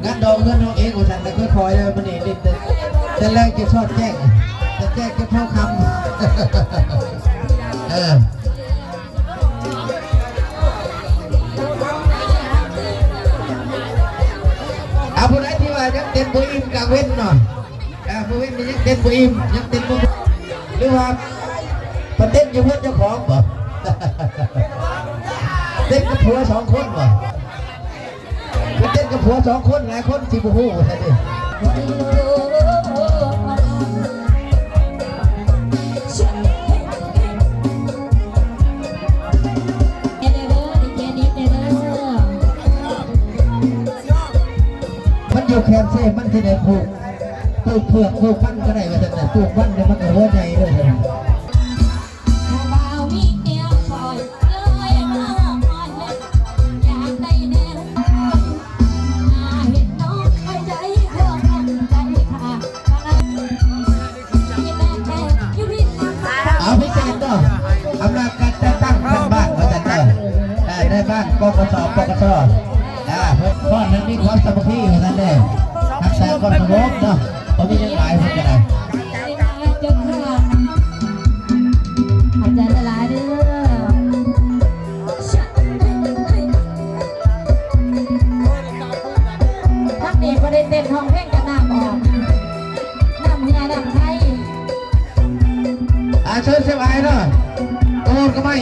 ງານດອງເຮືອນນ້ອງເອງວ່າຊັ້ນ ແຕ່ຄ່ອຍໆເດີ ມື້ນີ້ນີ້ ແຕ່ ແຕ່ແລງຈະຊອດແຈ້ງ ແຕ່ແຈ້ງຈະເຂົ້າຄ່ຳ ເອີ ເອົາ ຜູ້ໃດທີ່ວ່າຍັງເຕັ້ນບໍ່ອີ່ມກາງເວັນເນາະ ອ່າ ມື້ເວັນນີ້ຍັງເຕັ້ນບໍ່ອີ່ມ ຍັງເຕັ້ນບໍ່ ຫຼືວ່າໄປເຕັ້ນຢູ່ເຮືອນເຈົ້າຂອງບໍ? ເຕັ້ນກັບຜົວສອງຄົນບໍ? ໄປເຕັ້ນກັບຜົວສອງຄົນ ຫຼາຍຄົນຊິບໍ່ຮູ້ວ່າຊັ້ນເດ. ມັນຢູ່ແຄມເຊ ມັນຊິໄດ້ປູກ ປູກເຜືອກປູກມັນກໍໄດ້ວ່າຊັ້ນນະ ປູກມັນນີ້ມັນກໍຫົວໃຫຍ່ເດີຊັ້ນນະ. ເອົາ ພິເສດເນາະ ອຳນາດການຈັດຕັ້ງເປັນບ້ານວ່າຊັ້ນເດີ ເອີ ໃນບ້ານ ປກສ ປກສ ເອີ ເພິ່ນຟ້ອນໃຫ້ມີຄວາມສາມັກຄີວ່າຊັ້ນເດີ ຮັກສາຄວາມສະຫງົບເນາະ ບໍ່ມີຫຍັງຫຼາຍເພິ່ນກໍໄດ້ ຂອບໃຈຫຼາຍໆເດີ. ພັກນີ້ບໍ່ໄດ້ເຕັ້ນຮ້ອງເພງກັນ ນ້ຳອອກ ນ້ຳເຫື່ອນ້ຳໄທ. ອ່າ ເຊີນເຊຟອາຍເນາະ ໂຕນກໍໄມ້